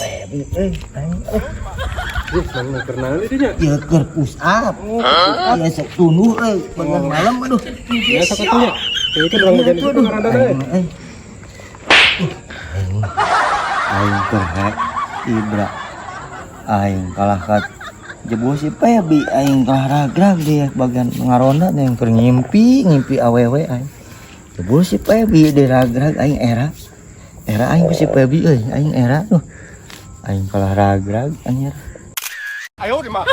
Pebi euy, aing eh. Ih, mang keur naon di dinya? Ieu keur push up. Ieu sok tunduh euy, bagian malam, aduh. Ya, sok atuh nya. Ieu kan urang bagian itu Aduh, ngaranna euy. Aing euy. Aing aing keur rek Ibra. Aing kalah kat jebul si Pebi, aing kalah ragrag dia bagian ngaronda teh, keur ngimpi ngimpi awewe aing. Jebul si Pebi di ragrag, aing era. Era aing ku si Pebi euy, aing era tuh. Aing kalah ragrag anjir. Ayo di mah.